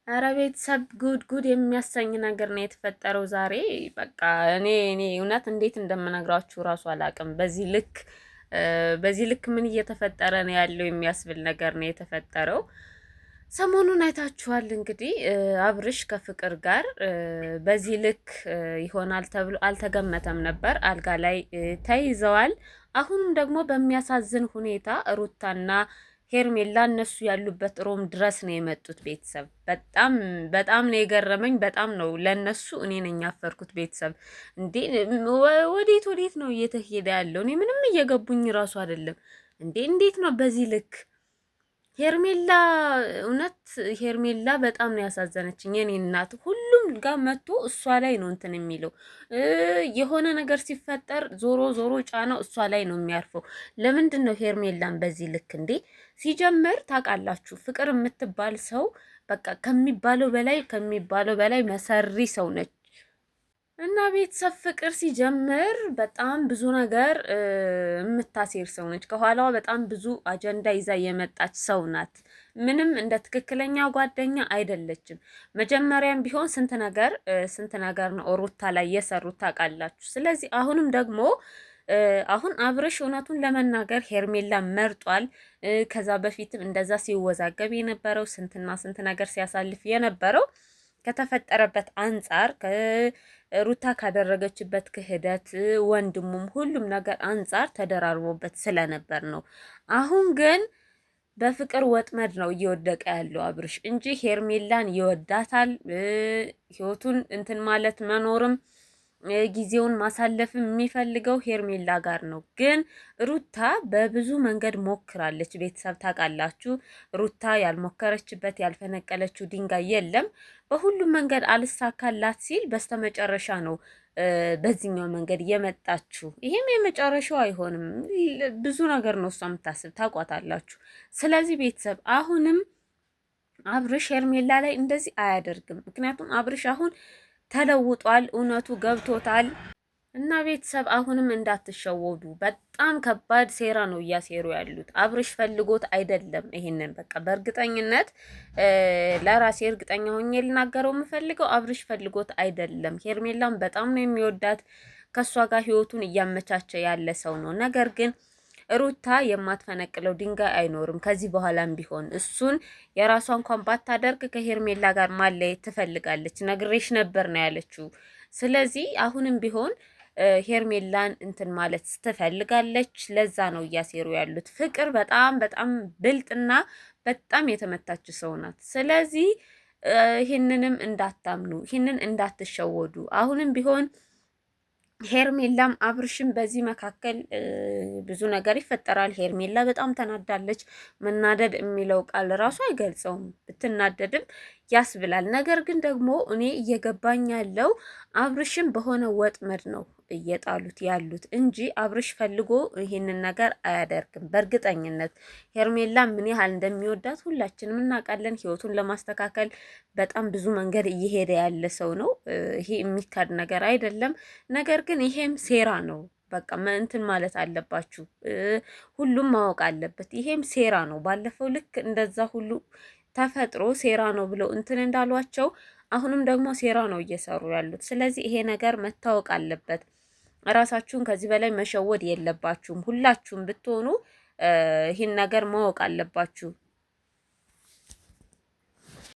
ኧረ ቤተሰብ ጉድ ጉድ የሚያሰኝ ነገር ነው የተፈጠረው ዛሬ። በቃ እኔ እውነት እንዴት እንደምነግራችሁ እራሱ አላውቅም። በዚህ ልክ ምን እየተፈጠረ ነው ያለው የሚያስብል ነገር ነው የተፈጠረው። ሰሞኑን አይታችኋል እንግዲህ አብርሽ ከፍቅር ጋር በዚህ ልክ ይሆናል ተብሎ አልተገመተም ነበር። አልጋ ላይ ተይዘዋል። አሁንም ደግሞ በሚያሳዝን ሁኔታ ሩታና ሄርሜላ እነሱ ያሉበት ሮም ድረስ ነው የመጡት። ቤተሰብ በጣም በጣም ነው የገረመኝ። በጣም ነው ለነሱ እኔ ነኝ ያፈርኩት። ቤተሰብ እንዴ ወዴት ወዴት ነው እየተሄደ ያለው? እኔ ምንም እየገቡኝ ራሱ አይደለም እንዴ። እንዴት ነው በዚህ ልክ ሄርሜላ? እውነት ሄርሜላ በጣም ነው ያሳዘነችኝ። የኔ እናት ሁሉም ጋር መጥቶ እሷ ላይ ነው እንትን የሚለው። የሆነ ነገር ሲፈጠር ዞሮ ዞሮ ጫናው እሷ ላይ ነው የሚያርፈው። ለምንድን ነው ሄርሜላን በዚህ ልክ እንዴ? ሲጀምር ታውቃላችሁ፣ ፍቅር የምትባል ሰው በቃ ከሚባለው በላይ መሰሪ ሰው ነች። እና ቤተሰብ ፍቅር ሲጀምር በጣም ብዙ ነገር የምታሴር ሰው ነች። ከኋላዋ በጣም ብዙ አጀንዳ ይዛ የመጣች ሰው ናት። ምንም እንደ ትክክለኛ ጓደኛ አይደለችም። መጀመሪያም ቢሆን ስንት ነገር ነው ሩታ ላይ የሰሩት ታውቃላችሁ። ስለዚህ አሁንም ደግሞ አሁን አብርሽ እውነቱን ለመናገር ሄርሜላ መርጧል። ከዛ በፊትም እንደዛ ሲወዛገብ የነበረው ስንትና ስንት ነገር ሲያሳልፍ የነበረው ከተፈጠረበት አንጻር፣ ሩታ ካደረገችበት ክህደት፣ ወንድሙም ሁሉም ነገር አንጻር ተደራርቦበት ስለነበር ነው። አሁን ግን በፍቅር ወጥመድ ነው እየወደቀ ያለው አብርሽ እንጂ ሄርሜላን ይወዳታል። ህይወቱን እንትን ማለት መኖርም ጊዜውን ማሳለፍ የሚፈልገው ሄርሜላ ጋር ነው። ግን ሩታ በብዙ መንገድ ሞክራለች። ቤተሰብ ታውቃላችሁ፣ ሩታ ያልሞከረችበት ያልፈነቀለችው ድንጋይ የለም። በሁሉም መንገድ አልሳካላት ሲል በስተመጨረሻ ነው በዚህኛው መንገድ የመጣችሁ። ይሄም የመጨረሻው አይሆንም። ብዙ ነገር ነው እሷ የምታስብ ታውቋታላችሁ። ስለዚህ ቤተሰብ አሁንም አብርሽ ሄርሜላ ላይ እንደዚህ አያደርግም። ምክንያቱም አብርሽ አሁን ተለውጧል፣ እውነቱ ገብቶታል። እና ቤተሰብ አሁንም እንዳትሸወዱ፣ በጣም ከባድ ሴራ ነው እያሴሩ ያሉት። አብርሽ ፈልጎት አይደለም። ይሄንን በቃ በእርግጠኝነት ለራሴ እርግጠኛ ሆኜ ልናገረው የምፈልገው አብርሽ ፈልጎት አይደለም። ሄርሜላም በጣም ነው የሚወዳት፣ ከእሷ ጋር ህይወቱን እያመቻቸ ያለ ሰው ነው። ነገር ግን ሩታ የማትፈነቅለው ድንጋይ አይኖርም። ከዚህ በኋላም ቢሆን እሱን የራሷ እንኳን ባታደርግ ከሄርሜላ ጋር ማለየት ትፈልጋለች። ነግሬሽ ነበር ነው ያለችው። ስለዚህ አሁንም ቢሆን ሄርሜላን እንትን ማለት ትፈልጋለች። ለዛ ነው እያሴሩ ያሉት። ፍቅር በጣም በጣም ብልጥና በጣም የተመታች ሰው ናት። ስለዚህ ይህንንም እንዳታምኑ፣ ይህንን እንዳትሸወዱ። አሁንም ቢሆን ሄርሜላም አብርሽም በዚህ መካከል ብዙ ነገር ይፈጠራል። ሄርሜላ በጣም ተናዳለች። መናደድ የሚለው ቃል ራሱ አይገልጸውም። ብትናደድም ያስብላል። ነገር ግን ደግሞ እኔ እየገባኝ ያለው አብርሽም በሆነ ወጥመድ ነው እየጣሉት ያሉት እንጂ አብርሽ ፈልጎ ይሄንን ነገር አያደርግም። በእርግጠኝነት ሄርሜላ ምን ያህል እንደሚወዳት ሁላችንም እናውቃለን። ህይወቱን ለማስተካከል በጣም ብዙ መንገድ እየሄደ ያለ ሰው ነው። ይሄ የሚካድ ነገር አይደለም። ነገር ግን ይሄም ሴራ ነው። በቃ እንትን ማለት አለባችሁ። ሁሉም ማወቅ አለበት። ይሄም ሴራ ነው። ባለፈው ልክ እንደዛ ሁሉ ተፈጥሮ ሴራ ነው ብለው እንትን እንዳሏቸው አሁንም ደግሞ ሴራ ነው እየሰሩ ያሉት። ስለዚህ ይሄ ነገር መታወቅ አለበት። እራሳችሁን ከዚህ በላይ መሸወድ የለባችሁም። ሁላችሁም ብትሆኑ ይህን ነገር ማወቅ አለባችሁ።